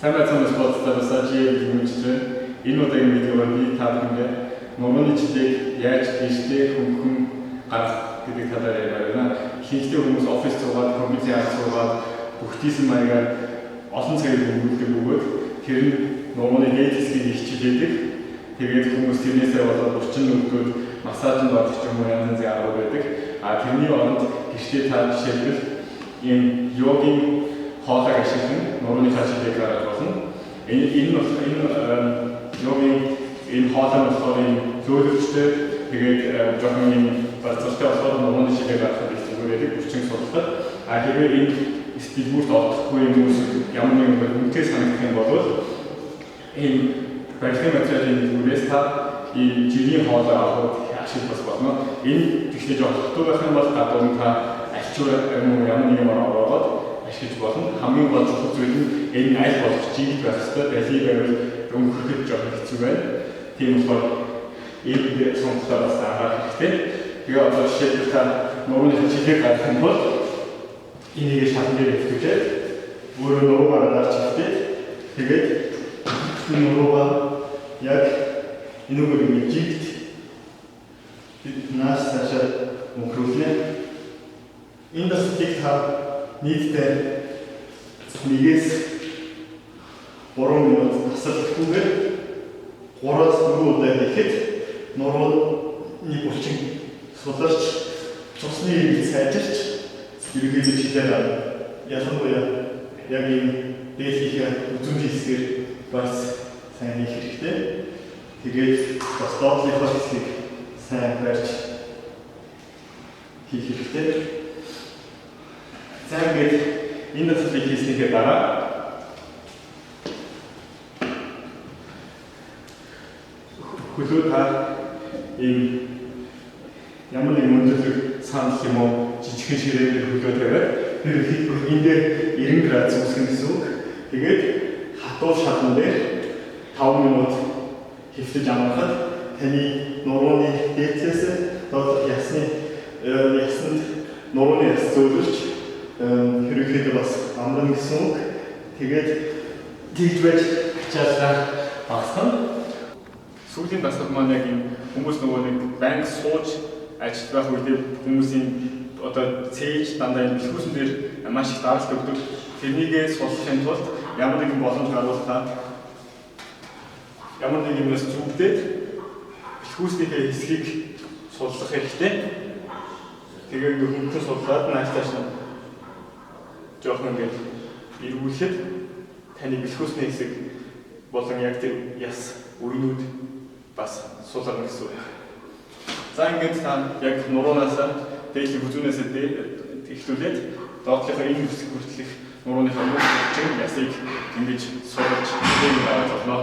Сайн байцгаана уу, спорттой чи хэмжиж байна. Энэ удаагийн видеогоор би та бүхэндээ нурууны чилээг яаж гэртээ хөнгөн гаргах гэдэг талаар яриа байна. Ихэнхдээ хүмүүс офис суугаад, компьютерийн ард суугаад бүгдийсэн маягаар олон цагийг өнгөрүүлдэг бөгөөд тэр нь нурууны дээд хэсгийг их чилээдэг. Тэгээд хүмүүс тэрнээсээ болоод булчин нүгдүүд, массажинд орох ч юм уу янз янзын арга байдаг. А тэрний оронд гэртээ та жишээлбэл ийм йогийн хоолойг ашиглан нурууныхаа чилээг гаргаж болно. Энэ энэ энэ йогийн энэ хоолой нь болохоор ийм зөөлөвчтэй, тэгээд жоохон ийм барцалтай болохоор нурууны чилээг гаргахад их зүгээр байдаг, булчин суллахад. А хэрвээ энэ дэлгүүрт олдохгүй юм уу, ямар нэгэн үнэтэй санагдах юм бол энэ барилгын материалын дэлгүүрээс та ийм жирийн хоолой авахд ашиг бас болно. Энэ тэгтээ жоох дутуу байх юм бол гадуур нь та альчуур юм уу ямар нэг юмар ороогоод ашиглаж болно. Хамгийн гол чухал зүйл нь энэ аль болох жигд байх ёстой. Дали байвал өнгөрөхөд жоохон хэцүү байна. Тийм болохоор энэ сонголтоор бас анхаарах хэрэгтэй. Тэгээ одоо жишээлбэл та нурууны чилээг гаргах юм бол энийг шатан дээр хэвтүүлээд өөрөө нуруугаараа дарж хэвтээд, тэгээд нуруугаа яг энүүгээр ингэ жигд нааш цаашаа өнгөрүүлнэ. Энэ дасгалыг та нийтдээ 1-ээс 3 минут дасгалгүйгээр 3-аас 4 удаа хийхэд нурууны булчин суларч, цусны эргэлт сайжирч, ерөнхийдөө чилээ гарна. Ялангуяа яг ийм дээдлийнхээ үзүүнийн хэсгээр бас сайн хийх хэрэгтэй. Тэгээд бас доотлынхоо хэсгийг сайн барьж хийх хэрэгтэй. За, ингээд энэ дасгалыг хийснийхээ дараа хөлөө та ийм ямар нэг өндөрлөг санал юм уу, жижигхэн ширээгээр хөлөө тавиад тэр энэ дээр 90 градус үүсгэн гэсэн үг. Тэгээд хатуу шатан дээр 5 минут хэвтэж амрахад таны нурууны дээдлээс доотлох ясны ясанд нурууны яс зөөлөрч, ерөнхийдөө бас амарна гэсэн үг. Тэгээд тэгж байж ачаалаа багасгана. Сүүлийн дасгал маань яг энэ хүмүүс нөгөө нэг байнга сууж ажиллах байх үедээ хүмүүсийн одоо цээж дандаа энэ бэлхүүсэн дээр маш их даралт өгдөг. Тэрнийгээ суллахын тулд ямар нэгэн боломж гарвал та ямар нэг юмнаас зүгдээд бэлхүүснийхээ хэсгийг суллах хэрэгтэй. Тэгээ ингээ хөнгөн суллаад нааш тааш нь жоохон ингээд эргүүлэхэд таны бэлхүүсний хэсэг болон яг тэр яс үенүүд бас суларна гэсэн үг. За, ингээд та яг нуруунаасаа дээдлийн хүзүүнээсээ эхлүүлээд доотлынхаа энэ хэсэг хүртэлх нурууныхаа бүх булчин ясыг ингэж суллаж чилээг гаргаж болно.